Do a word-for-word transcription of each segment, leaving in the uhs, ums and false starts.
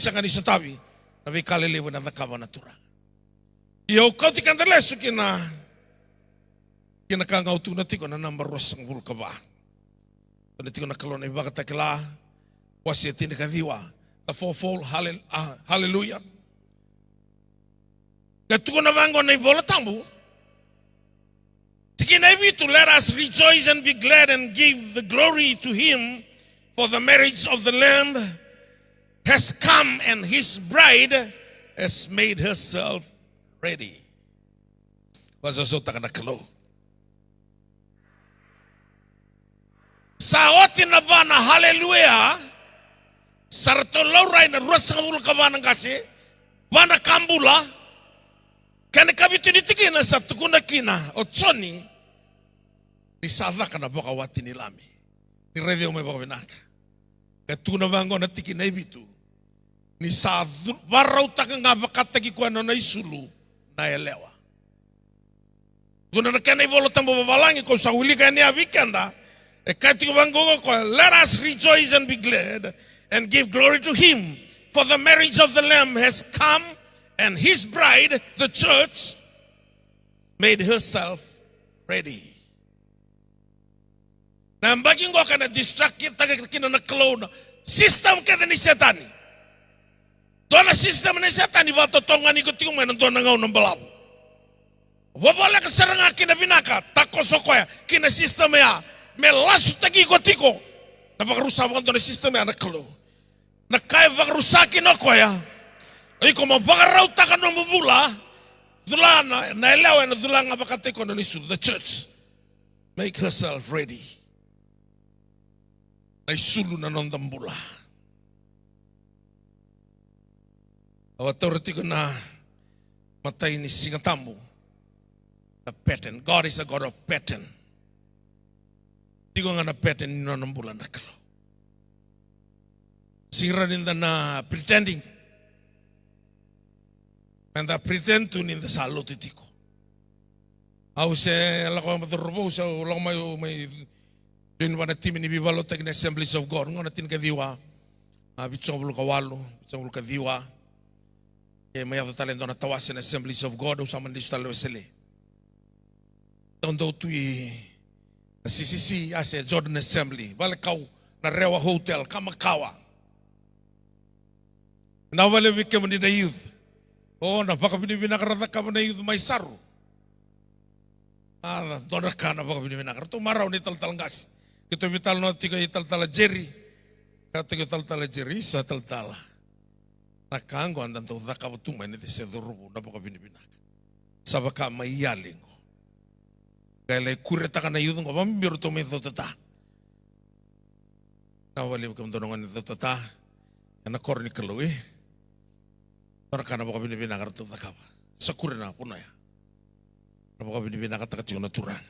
Sega ni sotavi na veika lelevu ena cakava na Turaga. Ia au kauti keda lesu kina, kina ka ga au tukuna tiko na naba ruasagavulu ka va. Tukuna tiko na Kalou na iVakatakila, wase e tinikaciwa, the fourfold, hallel-, ah, hallelujah. Ka tukuna vaqo na iVola Tabu, tikina e vitu, "Let us rejoice and be glad and give the glory to him, for the marriage of the Lamb has come, and his bride has made herself ready." Vakasausau taka na Kalou. Sa oti na va na haleluya, sa ratou laurai na ruasagavulu ka va na qase, va na ka bula. Kena ikavitu ni tikina sa tukuna kina o Joni ni sa caka na vakawati ni Lami. Ni raici au mai vakavinaka. Ka tukuna vaqo na tikina e vitu, ni sa cu-, varautaka ga vakataki koya na nona isulu na yalewa. Tukuna na kena iVola Tabu vavalagi, kau sa wilika yani vei keda. E kaya tiko vaqo o koya, "Let us rejoice and be glad and give glory to him, for the marriage of the Lamb has come, and his bride, the church, made herself ready." Na yabaki qo ka na distract-taka kina na Kalou na system kece ni Setani. Dua na system ni Setani vakatotogani iko tiko mai na dua na gauna balavu. Vovoleka sara ga kina vinaka, takoso koya kina system ya, me lasutaki iko tiko. Na vakarusa vakadua na system ya na Kalou. Na ka e vakarusa kina o koya, iko mo vakarautaka nomu bula. Cula na, na yalewa ena cula ga vakataki koya na nona isulu, the church. Make herself ready. Na isulu na noda bula. Au a taura tiko na matai ni Siga Tabu, na pattern. God is a God of pattern. Tiko ga na pattern ni nona bula na Kalou. Sega ni da na pretending. Meda pretend tu ni da sa lotu tiko. Au se lako mai, cauravou, se au lako mai, au mai join vua na timi ni veivakalotutaki na Assemblies of God. Qo na tinikaciwa, a, vitusagavulu ka walu, vitusagavulu ka ciwa. E mai yaco tale e dua na tawase na Assemblies of God, au sa mani lesu tale Wesele. Dau tu i na C C C, a se Jordan Assembly, vale kau na Rewa Hotel, ka makawa. Na vale vei kemuni na youth. O, na vakavinavinaka ra cakava na youth mai Saru. A, dua na ka na vakavinavinaka. Ratou marau na italatala qase. Keitou veitalanoa tiko i talatala Jerry. Ka tiko i talatala Jerry, isa talatala. Na ka qo eda dau cakava tu mai na Cese Cauravou, na vakavinavinaka. Sa vaka mai yali qo. Qai lai kuretaka na youth qo, vakabibi ratou mai Cautata. Na vakalevu kemudou na gone ni Cautata ena koro ni Kalou, e. Dua na ka na vakavinavinaka ratou cakava. Sa kure na vanua ya. Na vakavinavinakataka tiko na Turaga.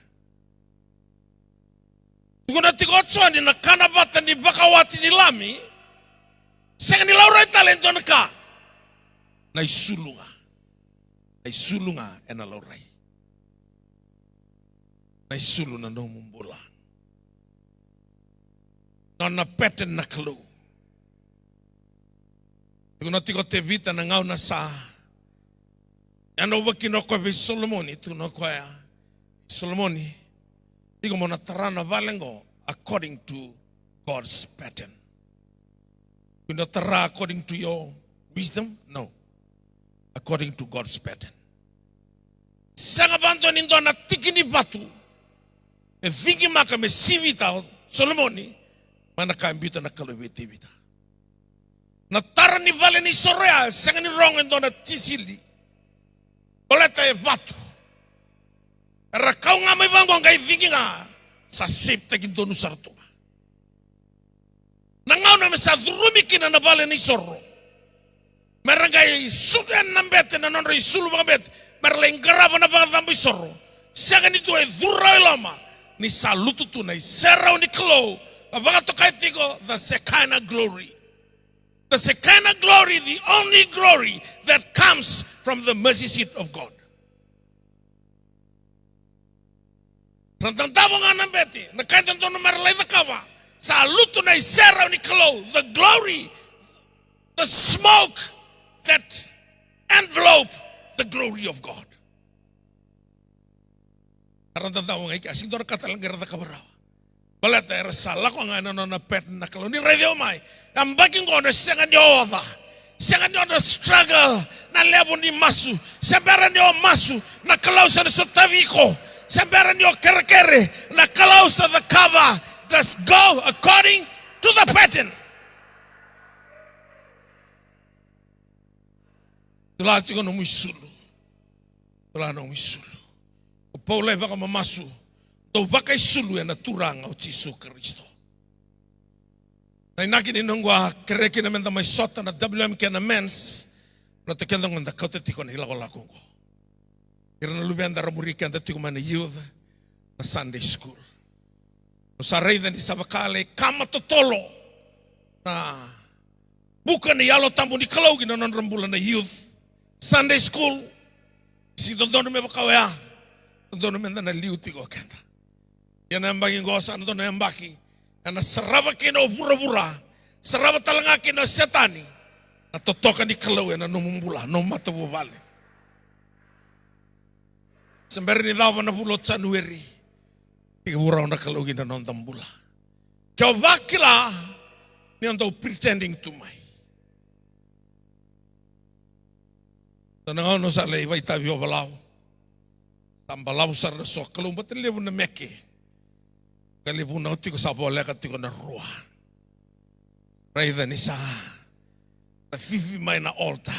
Tukuna tiko o Joni na kana vata ni vakawati ni Lami, sega ni laurai tale e dua na ka. Na isulu ga. Na isulu ga ena laurai. Na isulu na nomu bula. Nona pattern na Kalou. Tukuna tiko o Tevita na gauna sa yadra kina o koya vei Solomoni, tukuna o koya, Solomoni, iko mo na tara na vale qo according to God's pattern. Iko na tara according to your wisdom? No. According to God's pattern. Sega vakadua ni dua na tiki ni vatu e cigimaka me sivita o Solomoni mai na ka e biuta na Kalou vei Tevita. Na tara ni vale ni soro ya e sega ni rogo e dua na tisili. Baleta e vatu. Era kau ga mai vaqo qai cigi ga, sa shape-taki donu sara tu ga. Na gauna me sa curumi kina na vale ni soro, me ra qai sutu yani na bete, na nodra isulu vakabete, me ra lai qarava na vakacabo isoro. Sega ni dua e curu rawa i loma, ni sa lutu tu na iserau ni Kalou, ka vakatokai tiko the Shekinah glory. The Shekinah glory, the only glory that comes from the mercy seat of God. Ra dadavo ga na bete, na ka e dodonu me ra lai cakava, sa lutu na iserau ni Kalou, the glory, The smoke that envelop the glory of God. Era dau cau ga i ke, a sega ni dua na ka tale ga era cakava rawa. Baleta era sa lako ga ena nona pattern na Kalou. Ni raici au mai, yabaki qo na sega ni o oca, sega ni o na struggle na levu ni masu. Se bera ni o masu, na Kalou sa na sotavi iko. Se bera ni o kerekere, na Kalou sa cakava. Just go according to the pattern. Tula tiko nomu isulu. Tula nomu isulu. O Paula e vakamamasu, dou vakaisulu ena Turaga o Jisu Karisito. Na inaki ni noqu a kerea kina meda mai sota na W M kei na Men's, na tokeda qo da kauta tiko na ilakolako qo. Ira na luveda ra muri keda tiko mai na youth, na Sunday school. Au sa raica ni sa vaka lai kama totolo na buka ni Yalo Tabu ni Kalou ki na nodra bula na youth, Sunday school. Sega ni dodonu me vaka oya, dodonu meda na liu tiko o keda. Ia na yabaki qo sa na dua na yabaki ena sarava kina o vuravura, sarava tale ga kina o Setani na totoka ni Kalou ena nomu bula, nomu matavuvale. Se bera ni cava na vula o January, tekivu rawa na Kalou ki na noda bula. Ke o vakila ni o dau pretending tu mai. Dua na gauna au sa lai vakaitavi o Valau. Sa balavu sara na so, Kalou baleta levu na meke. Ka levu na o tiko sa voleka tiko na rua. Raica ni sa na cici mai na altar.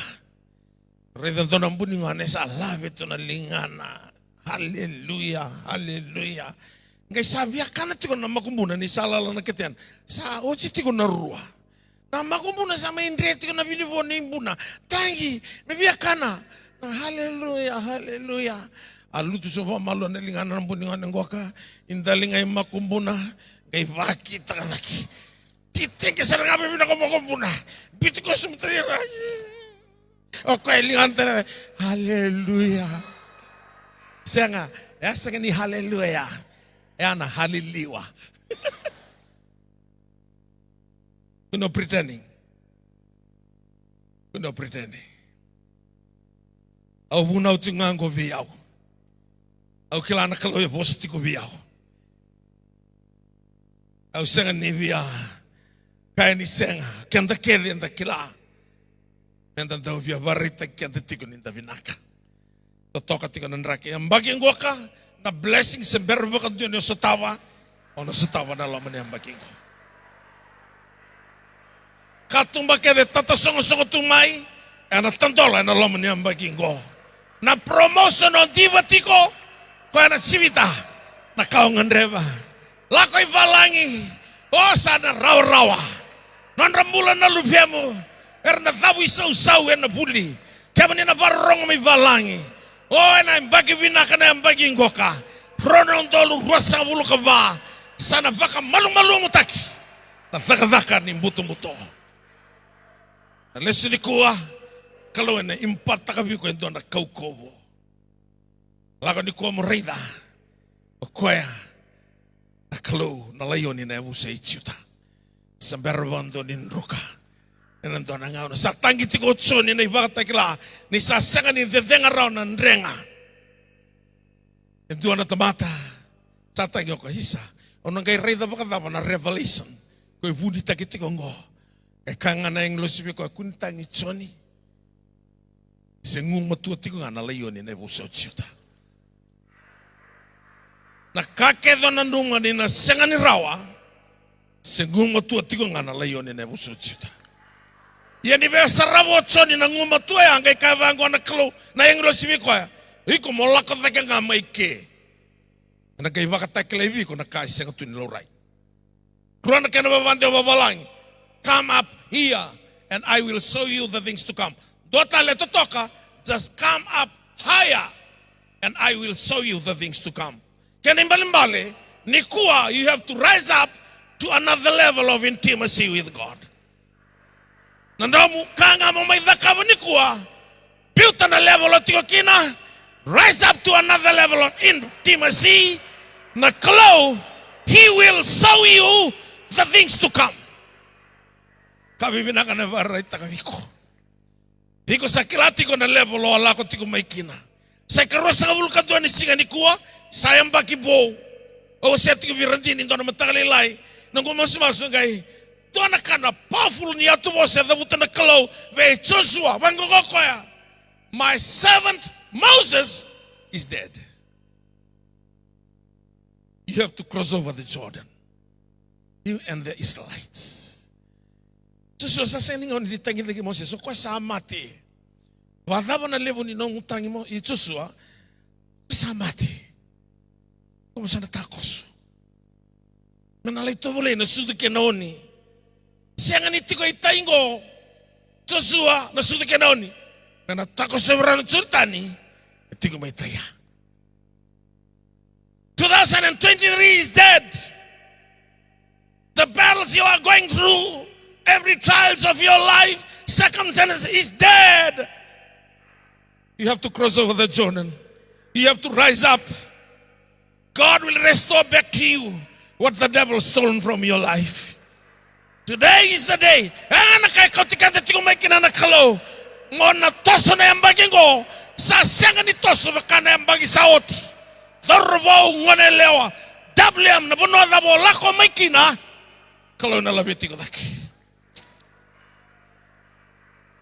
Raica dua na buni gone sa lave tu na ligana. Haleluya, haleluya. Qai sa viakana tiko na makubuna ni sa lala na ketena. Sa oti tiko na rua. Na makubuna sa mai dre tiko na vinivo ni buna. Tagi, me viakana. Na haleluya, haleluya. A lutu so vakamalua na ligana na buni gone qoka. I daliga i makubuna. Qai vakitaka cake. Titiki sara ga vei vinaka o makubuna. Biuti koya sobu tani ra. O koya e ligana tani. Haleluya. Sega, e a sega ni haleluya. E a na haliliwa. Kua ni o pretending. Kua ni o pretending. Au vunau tiko ga qo vei au. Au kila na Kalou e vosa tiko vei au. Au sega ni via kaya ni sega, keda kece eda kila. Meda dau via vakaraitaki keda tiko ni da vinaka. Totoka tiko na draki. Yabaki qoka, na blessing se bera vakadua ni o sotava, o na sotava na loma ni yabaki qo. Katuba kece tatasogosogo tu mai, ena tadola ena loma ni yabaki qo. Na promotion o diva tiko, koya na sivita na ka o gadreva. Lako i valagi, o sa na rawarawa. Nodra bula na luvemu, era na cavu i sausau ena vuli. Kemuni na vakarorogo mai valagi, o ena yabaki vinaka na yabaki qoka. Rua na udolu ruasagavulu ka va, sa na vakamalumalumutaki na cakacaka ni butobuto. Na lesu nikua, Kalou ena impartaka vei iko e dua na kaukauwa. Lako nikua mo raica, o koya na Kalou na laioni na yavusa i Juta. Sa bera vakadua ni druka. Ena dua na gauna sa tagi tiko o Joni na ivakatakila ni sa sega ni cecega rawa na drega. E dua na tamata sa tagi, o koya, isa, au na qai raica vakacava na revelation ko e vunitaki tiko oqo? E kaya ga na agilosi vei koya, kua ni tagi Joni. Se gumatua tiko ga na laioni na yavusa o Juta. Na ka kece o nanuma ni na sega ni rawa, se gumatua tiko ga na laioni na yavusa o Juta. Ia ni via sarava o Joni na gumatua ya, qai kaya vaqo na Kalou, na agilosi vei koya, iko mo lako cake ga mai ke. Ena qai vakatakilai vei iko na ka e sega tu ni laurai. Rua na kena vavade o vavalagi. Come up here and I will show you the things to come. Dua tale totoka, just come up higher and I will show you the things to come. Kena ibalebale, nikua you have to rise up to another level of intimacy with God. Na nomu ka ga mo mai cakava nikua, biuta na level o tiko kina, rise up to another level of intimacy. Na Kalou, he will show you the things to come. Ka vivinaka na vakaraitaka vei iko. Iko sa kila tiko na level o a lako tiko mai kina. Sa ikaruasagavulu ka dua ni siga nikua, sa yabaki vou. Au wasea tiko vei Radini dua na mataka lailai. Na noqu masumasu qai dua na ka na powerful ni yatu vosa e cavuta na Kalou vei Joshua, vaqo o koya: My servant Moses is dead. You have to cross over the Jordan. You and the Israelites. Joshua, sa sega ni gauna ni tagicaki Moses, o koya sa mate. Vakacava na levu ni nomu tagi mo-, i Joshua? O koya sa mate. Ko mo sa na takoso. Me na lai tovolei na sucu kei na oni. Sega ni tiko i tai qo, Joshua, na sucu kei na oni. Me na takoso vei rau na Joritani, e tiko mai tai ya. Two thousand twenty-three is dead. The battles you are going through, every trials of your life, circumstances is dead. You have to cross over the Jordan. You have to rise up. God will restore back to you what the devil stolen from your life. Today is the day. E na ka e kauti keda tiko mai kina na Kalou. Mo na toso na yabaki qo. Sa sega ni toso vaka na yabaki sa oti. Cauravou, goneyalewa, W M, na vanua cava o lako mai kina, Kalou ena laveti iko cake.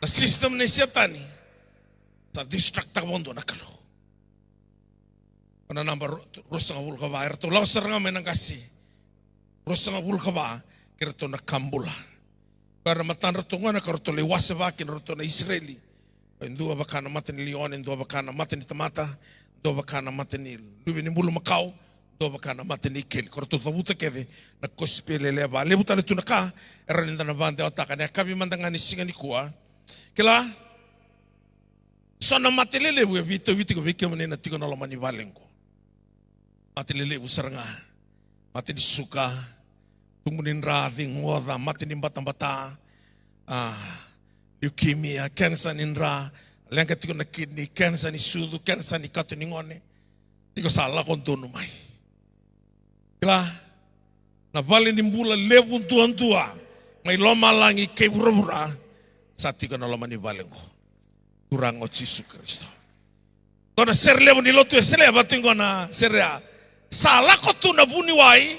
Na system ni Setani sa distract-taka vakadua na Kalou. O na naba ru-, ruasagavulu ka va, eratou lako sara ga mai na qase. Ruasagavulu ka va, kei ratou na ka bula. Ka era matadratou gona ka ratou lai wasea kina ratou na Isireli. E dua vaka na mata ni lione, e dua vaka na mata ni tamata, dua vaka na mata ni luve ni bulumakau, dua vaka na mata ni ikeli. Ka ratou cavuta kece na kosipeli e levu. Levu tale tu na ka e rawa ni da na vakadewataka ena yakavi mada ga ni siga nikua. Kila, so na mate lelevu e veitauvi tiko vei kemuni na tiko ena loma ni vale qo. Mate lelevu sara ga. Mate ni suka, tubu ni dra, cigoca, mate ni batabata, a, leukemia, kenisa ni dra, leqa tiko na kidney, kenisa ni sucu, kenisa ni kato ni gone. Iko sa lako donu mai. Kila, na vale ni bula levu duadua mai lomalagi kei vuravura sa tiko ena loma ni vale qo. Turaga o Jisu Karisito. Qo na sere levu ni lotu e selea vata qo na sere ya. Sa lako tu na vuniwai,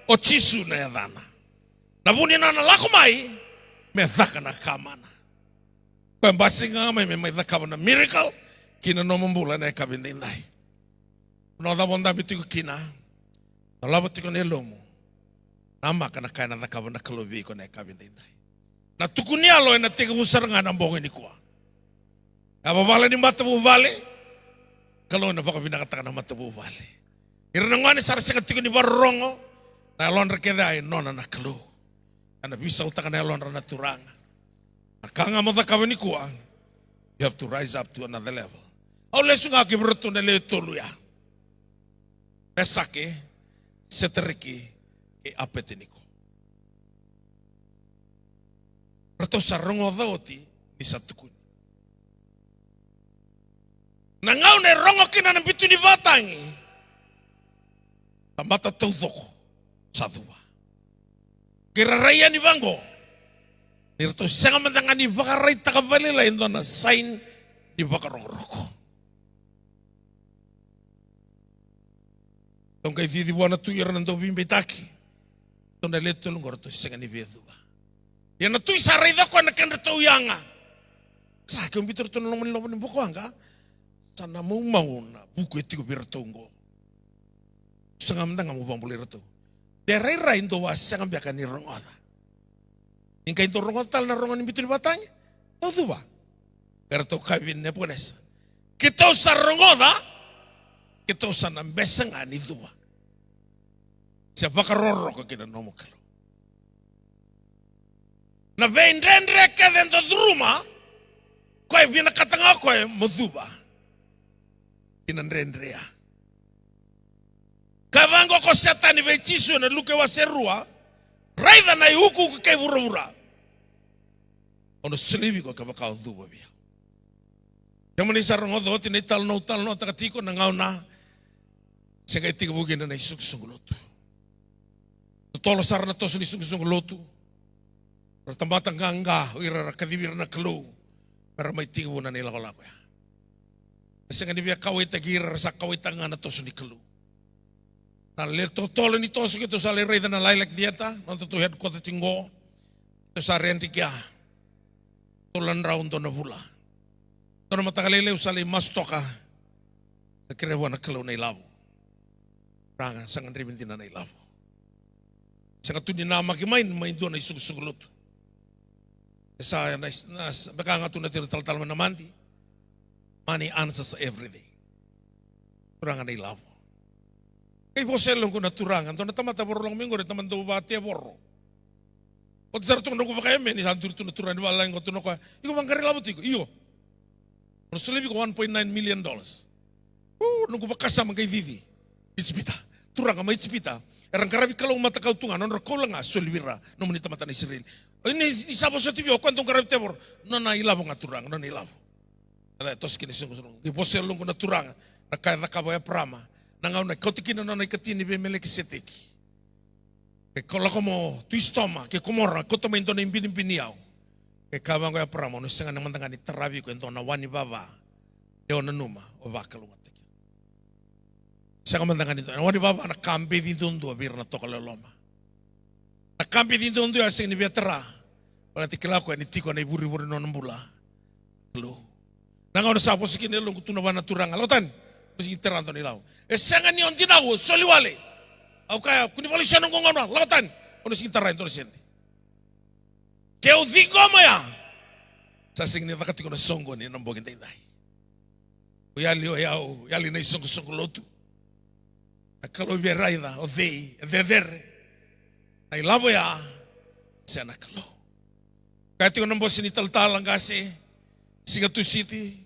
o Jisu na yacana. Na vu ni nona lako mai me caka na ka mana. Koya e basika ga mai me mai cakava na miracle ki na nomu bula ena yakavi daidai. Na cava o dabe tiko kina, dolava tiko na yalomu. Namaka na ka ena cakava na Kalou vei iko ena yakavi daidai. Na tukuni yalo ena tekivu sara ga ena bogi nikua. Yavavala ni matavuvale, Kalou ena vakavinakataka na matavuvale. Ira na gone sa ra sega tiko ni vakarorogo, na yalodra kece e nona na Kalou. Ena veisautaka na yalodra na Turaga. Na ka ga mo cakava nikua, you have to rise up to another level. Au lesu ga ki vei iratou na lewe tolu ya. Mesake, Setareki, kei Apeteniko. Ratou sa rogoca oti ni sa tukuni. Na gauna e rogo kina na bitu ni vakatagi, tamata taucoko sa cuva. Qai ra rai yani vaqo ni ratou sega mada ga ni vakaraitaka vakalailai e dua na sign ni vakarokoroko. Ratou qai cici vua na tui, ira na dauveibeitaki. Ratou na lewe tolu qo ratou sega ni via cuva. Ia na tui sa raica koya na kedratou yaga. Sa keu biuta ratou na loma ni, loma ni bokowaqa. Sa na maumau na vuku e tiko vei iratou qo. Saga mada ga mo vakabulai iratou. De rairai dou a sega beka ni rogoca. Ni qai dou rogoca tale na rogo ni bitu ni vakatagi, dou cuva. Ka ratou kaya vei Nepukanesa, keitou sa rogoca, keitou sa na bese ga ni cuva se vakarokoroko ki na nomu Kalou. Na veidredre kece eda curuma, koya e vinakata ga o koya mo cuva ki na dredre ya. Ka vaqo ko Setani vei Jisu ena Luke wase rua, raica na iukuuku kei vuravura. Au na solia vei iko kevaka o cuva vei au. Kemuni sa rogoca oti na italanoa, talanoataka tiko na gauna se qai tekivu kina na isoqosoqo lotu. Totolo sara na toso ni isoqosoqo lotu. Ra tamata qaqa o ira era kacivi ira na Kalou me ra mai tekivuna na ilakolako ya. E sega ni via kauwaitaki ira, era sa kauwaitaka ga na toso ni Kalou. Na le totolo ni toso keitou sa lai raica na Lilac Theatre, na nodatou headquarter tiko qo. Keitou sa rent-i kea. Tolu na drau dua na vula. Dua na mataka lailai au sa lai masu toka. Sa kerea vua na Kalou na ilavo. Turaga, sa gadrevi dina na ilavo. Sega tu ni namaki mai, mai dua na isoqosoqo lotu. E sa, na, na, beka ga tu na tiro talatala mai na madi. Money answers everything. Turaga na ilavo. Kei vosa e loqu na turaga, dua na tamata voro loqu mai qori, tamata dau vatevoro. Oti sara tu noqu vakaemeni, sa duri tu na turaga ni vakalagi, qo tu na koya. Iko vaqara ilavo tiko, io. Au na solia vei iko one point nine million dollars. U, noqu vakasama qai cici. Ijipita. Turaga mai Ijipita. Era qaravi kalou matakau tu ga, nodra koula ga soli vei ira, nomuni tamata na Isireli. O ni, ni sa vosoti vei au, o koya dau qaravi tevoro. Nona ilavo ga turaga, nona ilavo. Eda toso kina isoqosoqo. Qai vosa e loqu na turaga, na ka e cakava o Eparama. Na gauna e kauta kina na nona ikatini vei Melekiseteki. Ke ko lako mo tui Sotoma kei Komora, kauta mai e dua na ibinibini iyau. Ke kaya vaqo o Eparama, au na sega ni mada ga ni taravi iko e dua na wa ni vava. Ke o nanuma, o vakalougatataki au. Sega mada ga ni dua na wa ni vava, na ka beci duadua vei ira na tokalau e loma. Na ka beci duadua e sega ni via tara. Baleta e kila o koya ni tiko ena ivurevure ni nona bula. Kalou. Na gauna sa vosa kina e loqu, tukuna vua na turaga, lako tani. Mo sega ni tara e dua na ilavo. E sega ni o dinau, soli wale. Au kaya, kua ni vakalesui au noqu gauna, lako tani. Au na sega ni tara e dua na sede. Ke o ciqoma ya, sa sega ni caka tiko na soqoni ena bogi daidai. O yali o yau, yali na isoqosoqo lotu. Na Kalou via raica o cei e cecere. Na ilavo ya, se na Kalou. Kaya tiko na bose ni talatala qase, siga Tusiti.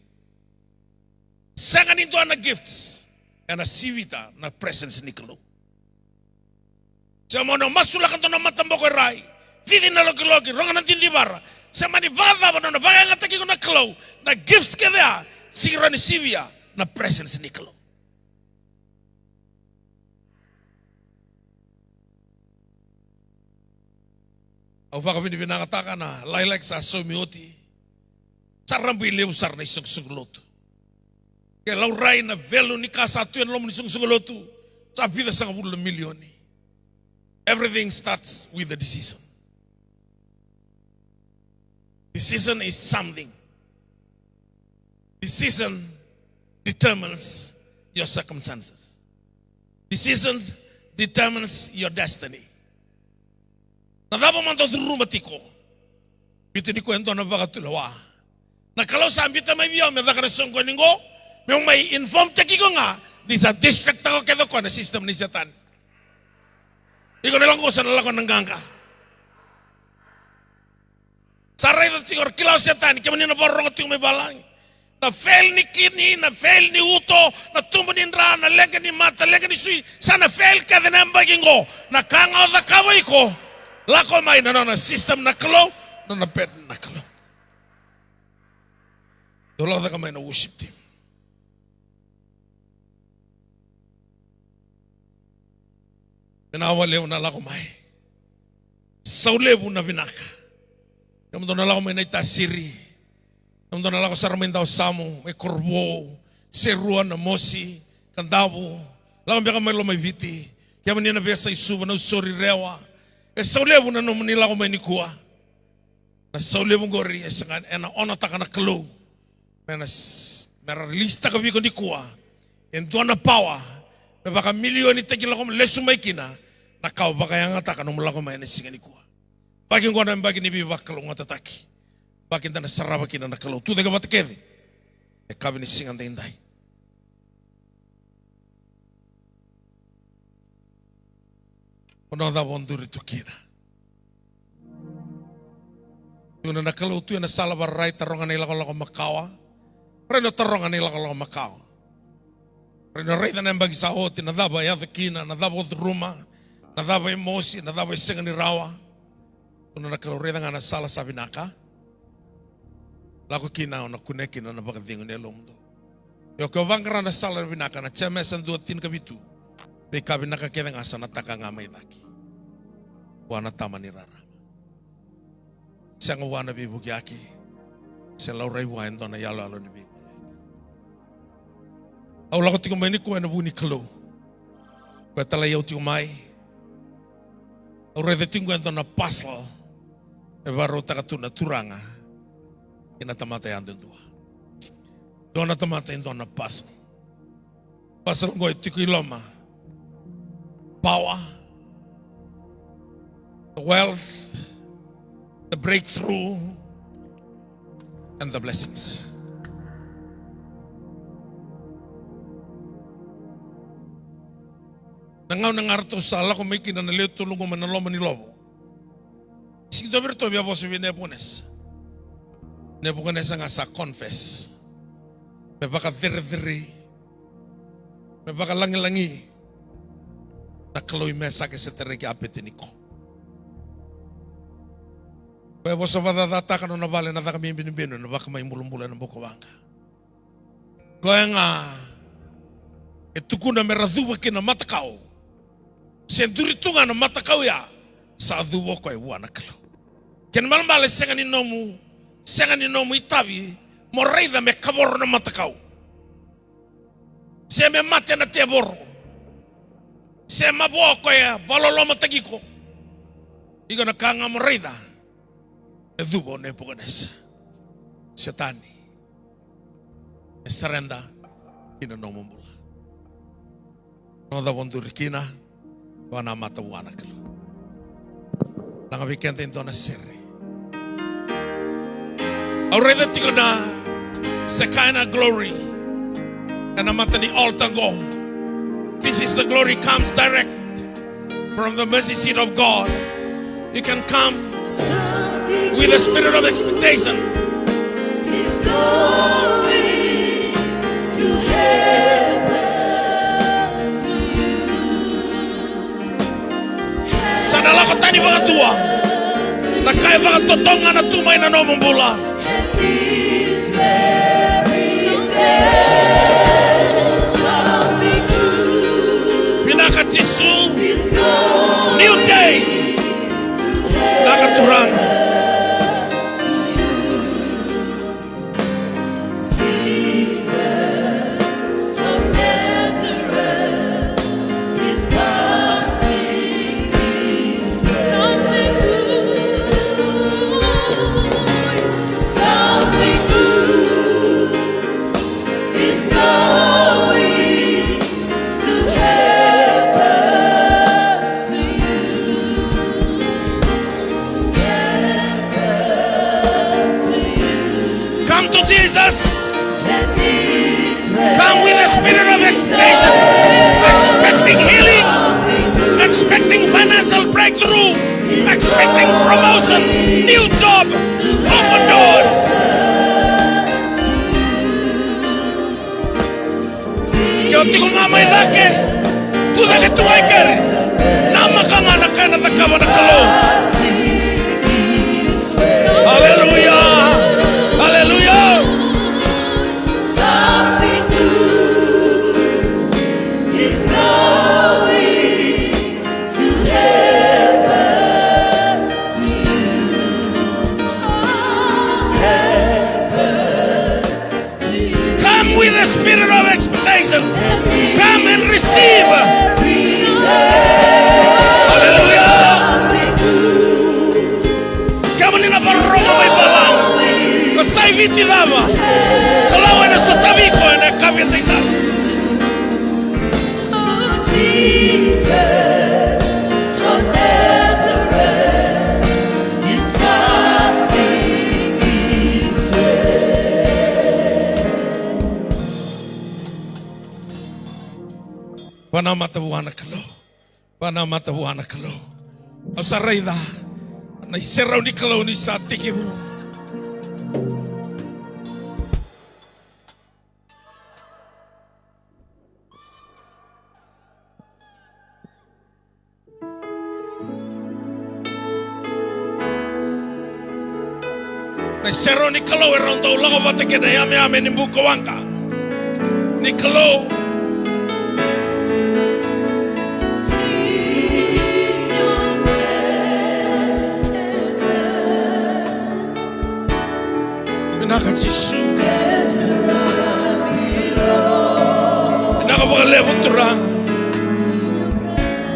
Sega ni dua na gifts ena sivita na presence ni Kalou. Se mani o masulaka dua na mataboko e rai, cici na lokiloki, rogo na didivara. Se mani vakacava na nona vakayagataki iko na Kalou, na gifts kece ya, sega ni rawa ni sivia na presence ni Kalou. Au vakavinavinakataka na Lilac sa saumi oti. Sa rabailevu sara na isoqosoqo lotu. Ke laurai na value ni ka sa tu ena loma ni soqosoqo lotu, sa vitusagavulu na milioni. Everything starts with a decision. Decision is something. Decision determines your circumstances. Decision determines your destiny. Na cava mada o curuma tiko? Biuta ni koya e dua na vakatulewa. Na Kalou sa biuta mai vei au me caka na soqoni qo, meu mai inform-taki iko ga ni sa distract-taka kece o koya na system ni Setani. Iko na lako qo sa na lako na qaqa. Sa raica tiko, ra kila o Setani, kemuni na vakarorogo tiko mai valagi. Na fail ni kidney, na fail ni uto, na tubu ni dra, na leqa ni mata, leqa ni sui, sa na fail kece na yabaki qo. Na ka ga o cakava iko, lako mai na nona system na Kalou, na nona bed na Kalou. Dou lako cake mai na worship team. Vinaka vakalevu na lako mai. Sau levu na vinaka. Kemudou na lako mai Naitasiri. Kemudou na lako sara mai Dawasamu, mai Korovou, Serua, Namosi, Kadavu. Lako beka mai Lomaiviti. Kemuni na veiyasai Suva, Nausori, Rewa. E sau levu na nomuni lako mai nikua. Na sau levu qori e sega, ena honor-taka na Kalou. Me na s-, me ra release-taka vei iko nikua e dua na power me vakamilionitaki lako lesu mai kina na ka o vakayagataka nomu lako mai ena siga nikua. Yabaki qo na yabaki ni veivakalougatataki. Yabaki da na sarava kina na Kalou. Tucake vata kece. E kavi ni siga daidai. O na cava o duri tu kina? Tukuna na Kalou tu ena sala vararai, taroga na ilakolako makawa. Rai na taroga na ilakolako makawa. Rai na raica na yabaki sa oti, na cava e yaco kina, na cava o curuma, na cava e mosi, na cava e sega ni rawa. Tukuna na Kalou, raica ga na sala sa vinaka. Lako kina, o na kunea kina na vakacegu ni yalomudou. Io, ke o vaqara na sala vinaka, na Jemesa dua tinikavitu. Veika vinaka kece ga sa na taka ga mai cake vua na Tama ni rarama. Sega vua na veivukiyaki, se laurai vua e dua na iyaloyalo ni veivukiyaki. Au lako tiko mai nikua ena vuku ni Kalou. Koya e talai au tiko mai. Au raica tiko e dua na puzzle e vakarautaka tu na Turaga ki na tamata yadudua. Dua na tamata e dua na puzzle. Puzzle qo e tiko i loma. Power, the wealth, the breakthrough, and the blessings. Na gauna ga ratou sa lako mai kina na lewe tolu qo mai na loma ni lovo, sega ni dua vei iratou via vosa vei Nepukanesa. Nepukanesa ga sa confess, me vakacerecerei, me vakalagilagi na Kalou i Mesake, Setareki, Apeteniko. Koya e vosa vakacacataka na nona vale na caka me ibenubenu ena vakamai bulabula ena bukawaqa. Koya ga e tukuna me ra cuva kina na matakau. Se duri tu ga na matakau ya, sa cuva o koya vua na Kalou. Kena ibalebale sega ni nomu, sega ni nomu itavi mo raica me kavoro na matakau, se me mate na tevoro, se mavoa o koya e vakalolomataki iko. Iko na ka ga mo raica e cuva o Nepukanesa. Setani, e surrender ki na nomu bula. Na cava o duri kina, vakanamata vua na Kalou. Laga vei keda e dua na sere. Au raica tiko na Shekinah glory ena mata ni altar qo. This is the glory comes direct from the mercy seat of God. You can come with a spirit of expectation. Is going to happen to you. Sa na lako tani vakadua na ka e vakatotogana tu mai na nomu bula. Vinaka Jisu. New day. Vinaka Turaga. Jesus of Nazareth is passing this way. Something good, something good is going to happen to you. Come to Jesus. Come with a spirit of expectation, expecting healing, expecting financial breakthrough, expecting promotion, new job, open doors. Ke o tiko ga mai cake, tu cake tu ga i keri. Namaka ga na ka ena cakava na Kalou. Aleluya. Aleluya. Something good is going to happen to you. Happen. Come with a spirit of expectation. Come and receive. Hallelujah. Kemuni na vakarorogo mai Balani, ko sa i Viti cava, Kalou ena sotavi iko ena yakavi edaidai. Oh, Jesus of Nazareth is passing this way. Vakanamata vua na Kalou. Vakanamata vua na Kalou. Au sa raica na iserau ni Kalou ni sa tekivu. Na iserau ni Kalou e rau dau lako vata kei na yameyame ni bukawaqa ni Kalou. Vinaka Jisu. Vinaka vakalevu Turaga.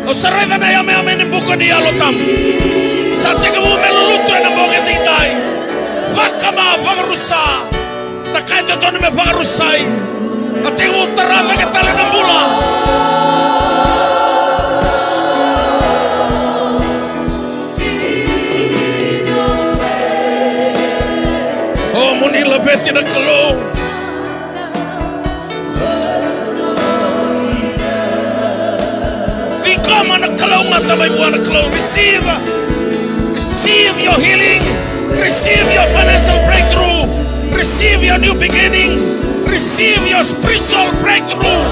Au sa raica na yameyame ni buka ni Yalo Tabu. Sa tekivu me lulutu ena bogi edaidai. Vakama, vakarusa. Na ka e dodonu me vakarusai. A tekivu tara cake tale na bula. O, mo ni laveti na Kalou. Ciqoma na kalougata mai vua na Kalou. Receive. Receive your healing. Receive your financial breakthrough. Receive your new beginning. Receive your spiritual breakthrough.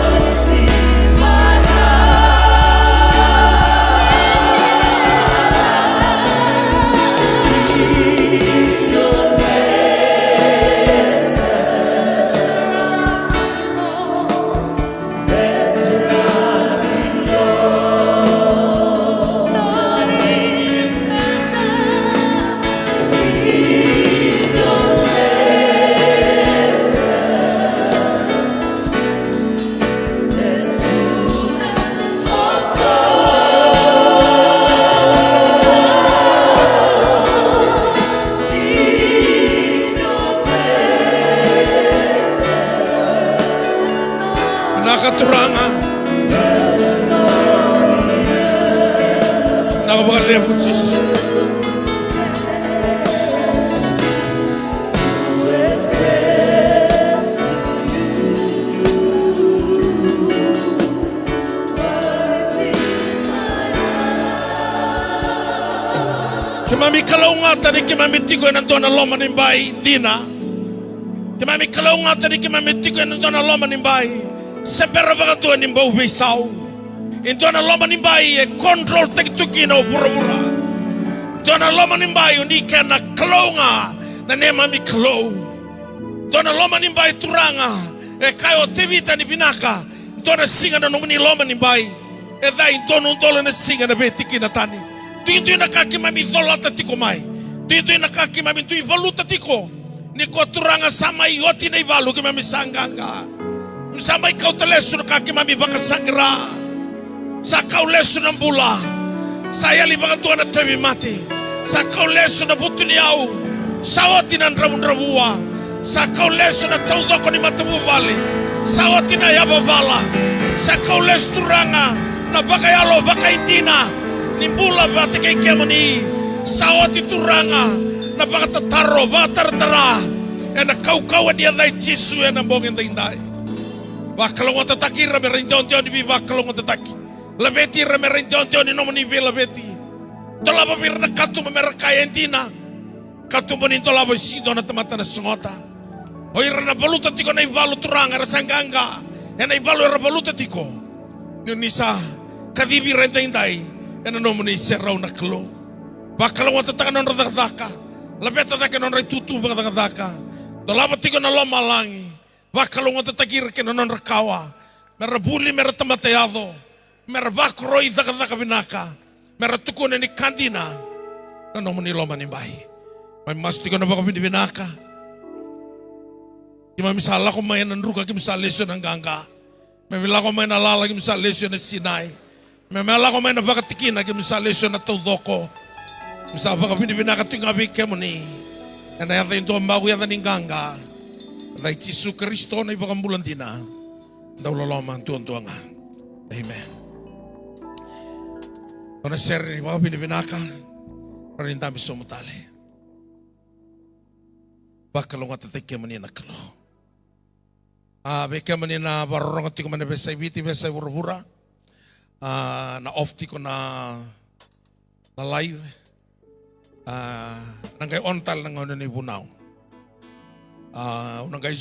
Vinaka Turaga. Vinaka vakalevu Jisu. Keimami kalougata ni keimami tiko ena dua na loma ni bai dina. Keimami kalougata ni keimami tiko ena dua na loma ni bai se bera vakadua ni bau veisau. E dua na loma ni bai e control-taki tu kina o vuravura. Dua na loma ni bai o ni kena Kalou ga na neimami Kalou. Dua na loma ni bai Turaga e kaya o Tevita ni vinaka, dua na siga na nomuni loma ni bai. E ca e dua na udolu na siga na veitikina tani. Duidui na ka keimami colata tiko mai. Duidui na ka keimami dui valuta tiko. Nikua Turaga sa mai oti na ivalu keimami sa qaqa. Keimami sa mai kauta lesu na ka keimami vakasaqara. Sa kau lesu na bula. Sa yali vakadua na tauvimate. Sa kau lesu na vutuniyau. Sa oti na dravudravua. Sa kau lesu na taucoko ni matavuvale. Sa oti na yavavala. Sa kau lesu Turaga na vakayalo vakaidina ni bula vata kei kemuni. Sa oti Turaga na vakatataro, vakataratara ena kaukauwa ni yaca i Jisu ena bogi edaidai. Vakalougatataki ira me ra idewadewa ni veivakalougatataki. Laveti ira me ra idewadewa ni nomuni veilaveti. Dolava vei ira na katuba me ra kaya e dina. Katuba ni dolava e sega ni dua na tamata na sogota. O ira na valuta tiko na ivalu Turaga era sa qaqa ena ivalu era valuta tiko. Ni o ni sa kacivi ira edaidai ena nomuni serau na Kalou. Vakalougatataka na nodra cakacaka. Laveta cake na nodra itutu vakacakacaka. Dolava tiko na lomalagi. Vakalougatataki ira kei na nodra kawa. Me ra vuli, me ra tamata yaco. Me ra vakoroi cakacaka vinaka. Me ra tukuna ni ka dina na nomuni loma ni bai. Mai masu tiko na vakavinavinaka. Keimami sa lako mai ena druka, keimami sa lesu ena qaqa. Keimami lako mai na lala, keimami sa lesu ena sinai. Keimami lako mai na vakatikina, keimami sa lesu ena taucoko. Keimami sa vakavinavinaka tiko ga vei kemuni. Ena yaca e dua bau, yaca ni qaqa. Yaca i Jisu Karisito na iVakabula dina. Dau loloma duadua ga. Amen. Dua na sere ni vakavinavinaka. Rawa ni dabe sobu tale. Vakalougatataki kemuni na Kalou. A, vei kemuni na vakarorogo tiko mai na veiyasai Viti, veiyasai vuravura. A, na off tiko na, na live. A, na qai on tale na gauna ni vunau. A, au na qai